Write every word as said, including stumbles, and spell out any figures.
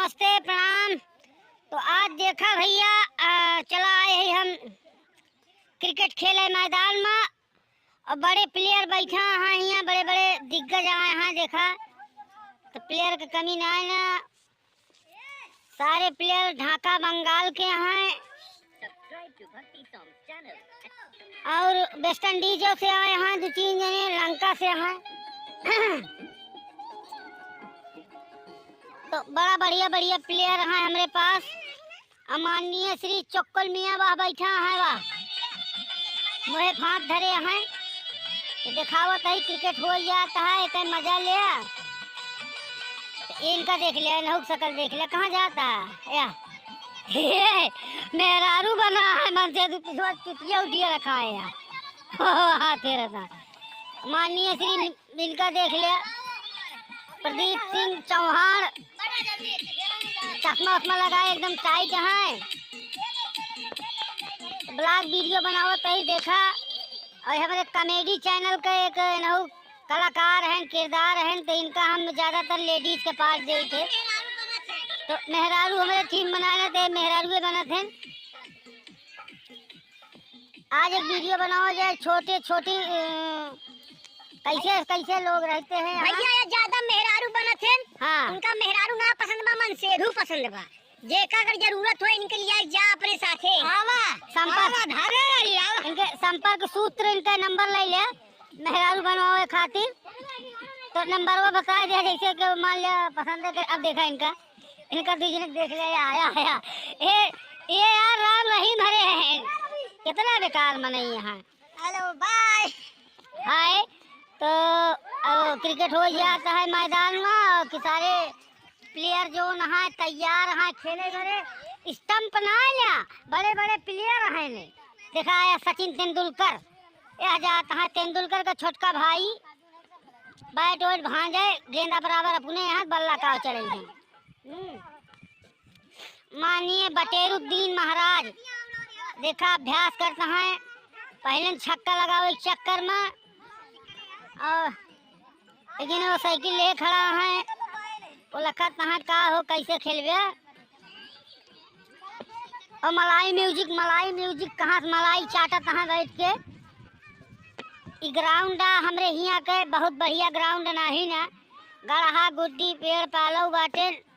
नमस्ते, प्रणाम। तो आज देखा भइया, आ, चला आए ही हम क्रिकेट खेले मैदान मा, अउर बड़े प्लेयर बैठा हैं हियाँ, बड़े बड़े दिग्गज आए हैं। देखा, तो प्लेयर के कमी ना है ना, सारे प्लेयर ढाका बंगाल के हैं। अउर वेस्ट इंडीजो से आए हैं दो तीन जने, लंका से हैं। तो बड़ा बढ़िया बढ़िया प्लेयर हैं हमरे पास। अउर माननीय श्री चोक्कल मियाँ वाह बैठा हैं, वाह, मोहे फाँत धरे हैं। तो देखावत है, क्रिकेट हो जाता है, एक मजा ले। तो इनका देख लिया, इनहू की शकल देख लिया, कहाँ जाता है या? हे, मेहरारू बना है, मन से तू पिछवा चुटिया उटिया रखा है यार। हाँ, तेरा था। माननीय श्री इनका देख ले, प्रदीप सिंह चौहान, चश्मा उश्मा लगाए, एकदम टाइट हैं। ब्लॉग वीडियो बनावत ही देखा, अउर हमरे कॉमेडी चैनल के एक इनहू कलाकार हैं, किरदार हैं, तो इनका हम ज्यादातर लेडीज के पार्ट देई थे। तो मेहरारू हमरे थीम बनाए ना, तो मेहरारुए बनत हैं। आज एक वीडियो बनावा जाए, छोटे छोटे, अ, कैसे कैसे लोग रहते हैं यहाँ। भइया, ये ज्यादा मेहरारू बनत हैं। हाँ। उनका मेहरारू ना पसंद बा, मनसेधू पसंद बा। जेका अगर जरूरत हो, इनके लिए जा अपने साथे। आवा, संपर्क। आवा, धारे वाली, आवा। इनके संपर्क सूत्र, इनका नंबर ले ले, मेहरारू बनवावे खातिर। तो नंबरवा बता दिया, जैसे कि मान लिया पसंद है कि अब देखा इनका, इनका बिजनेस देख ले, आया, आया। ए, ये यार राम रहीम हरे हैं, कितना बेकार मनई यहाँ। हेलो, बाय। हाय, तो, अ, क्रिकेट हो जाता है मैदान में, और कि सारे प्लेयर जो नहाए तैयार हैं खेले बरे, स्टंप ना आया, बड़े बड़े प्लेयर हैं ने। देखा आया सचिन तेंदुलकर, यह जाता है तेंदुलकर का छोटका भाई, बैट वैट भांजे, गेंदा बराबर अपने यहाँ बल्ला का चले हैं। हम्म। माननीय बटेरुद्दीन महाराज देखा अभ्यास करता है, पहले छक्का लगावे के चक्कर में, और लेकिन वो साइकिल ले खड़ा है, वो लखत तहाँ का हो, कैसे खेलबे। और मलाई म्यूजिक, मलाई म्यूजिक कहाँ से मलाई चाटत है बैठ के। ई ग्राउंड आ हमरे हियाँ के बहुत बढ़िया ग्राउंड नाही ना, गड़हा गुड्डी पेड़ पालव बाटे।